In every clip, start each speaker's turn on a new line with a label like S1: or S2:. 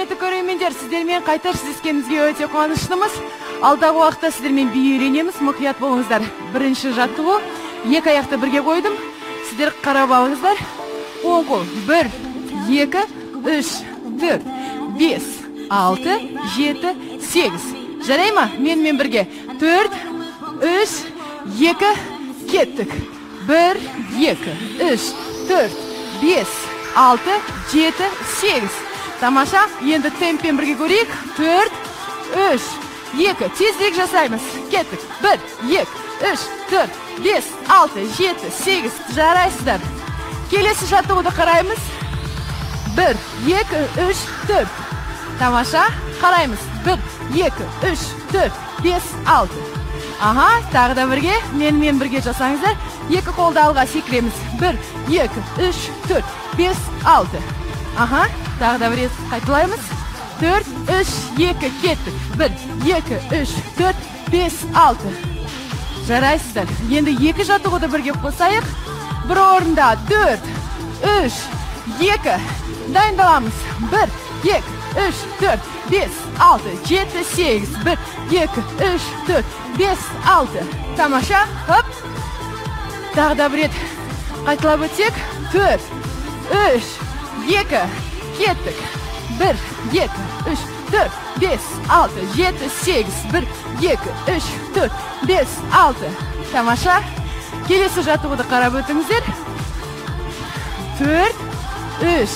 S1: Құрметті көрермендер, сіздермен қайта жүздескенімізге өте қуаныштымыз. Алдағы уақытта сіздермен би үйренеміз, мұқият болыңыздар. Бірінші жаттығу, екі аяқты бірге қойдым. Сіздер қарап алыңыздар. Оң қол, 1, 2, 3, 4, 5, 6, 7, 8. Жарай ма? Менімен бірге. 4, 3, 2, кеттік. 1, 2, 3, 4, 5, 6, 7, 8. Тамаша, енді темппен бірге көрейік. 4, 3, 2, тезірек жасаймыз. Кеттік. 1, 2, 3, 4, 5, 6, 7, 8. Жарайсыздар. Келесі жаттығуды қараймыз. 1, 2, 3, 4. Тамаша, қараймыз. 1, 2, 3, 4, 5, 6. Аха, тағы да бірге, менімен бірге жасаңыздар. Екі қолды алға секіреміз. 1, 2, 3, 4, 5, 6. Аха, тағы да бір рет қайталаймыз. 4, 3, 2, кеттік. 1, 2, 3, 4, 5, 6. Жарайсыздар. Енді екі жаттығуды бірге қосайық. Бір орында 4, 3, 2, дайындаламыз. 1, 2, 3, 4, 5, 6, 7, 8. 1, 2, 3, 4, 5, 6. Тамаша. Хоп. Тағы да бір рет қайталап өтсек. 4, 3, 2, кеттік. 1, 2, 3, 4, 5, 6, 7, 8. 1, 2, 3, 4, 5, 6. Тамаша. Келесі жаттығуды қарап өтіңіздер. 4, 3,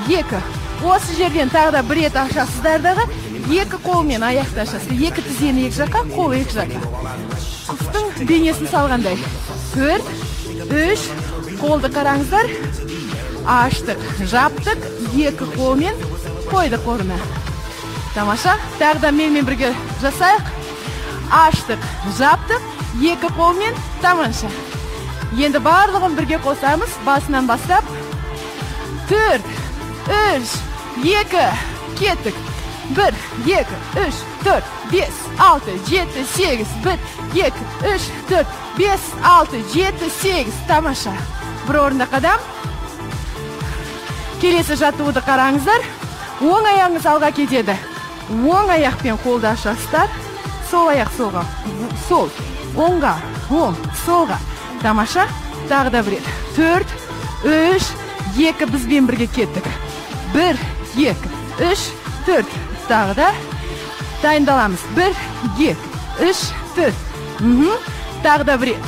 S1: 2. Осы жерден тағы да бір рет ашасыздар дағы. Екі қолмен аяқты ашасыз. Екі тізені екі жаққа, қол екі жаққа. Құстың бейнесін салғандай. 4, 3, қолды қараңыздар. Аштық, жаптық, екі қолмен қойдық орнына. Тамаша, тағы да менімен бірге жасайық. Аштық, жаптық, екі қолмен, тамаша. Енді барлығын бірге қосамыз, басынан бастап. 4, 3, 2, кеттік. 1, 2, 3, 4, 5, 6, 7, 8. 1, 2, 3, 4, 5, 6, 7, 8. Тамаша. Бір орында қадам. Келесі жаттығуды қараңыздар. Оң аяғыңыз алға кетеді. Оң аяқпен қолды ашасыздар. Сол аяқ солға, сол, оңға, оң, солға. Тамаша. Тағы да бір рет. 4, 3, 2, бізбен бірге кеттік. 1, 2, 3, 4. Тағы да дайындаламыз. 1, 2, 3, 4. Тағы да бір рет.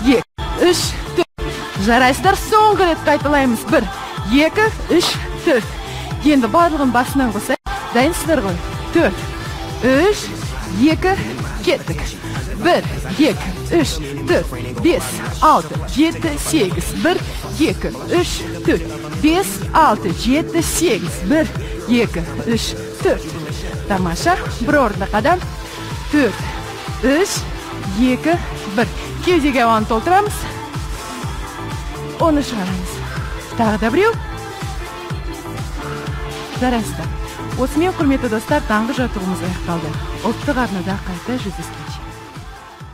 S1: 1, 2, 3, 4. Жарайсыздар. Соңғы рет қайталаймыз. 1, 2, 3, 4. Енді барлығын басынан қосайық. Дайынсыздар ғой? 4, 3, 2, кеттік. 1, 2, 3, 4, 5, 6, 7, 8. 1, 2, 3, 4, 5, 6, 7, 8. 1, 2, 3, 4. Тамаша. Бір орында қадам. 4, 3, 2, 1. Кеудеге ауаны толтырамыз. Оны шығарамыз. Тағы да біреу. Жарайсыздар. Осымен, құрметті достар, таңғы жаттығуымыз аяқталды. Ұлттық арнада қайта жүздескенше.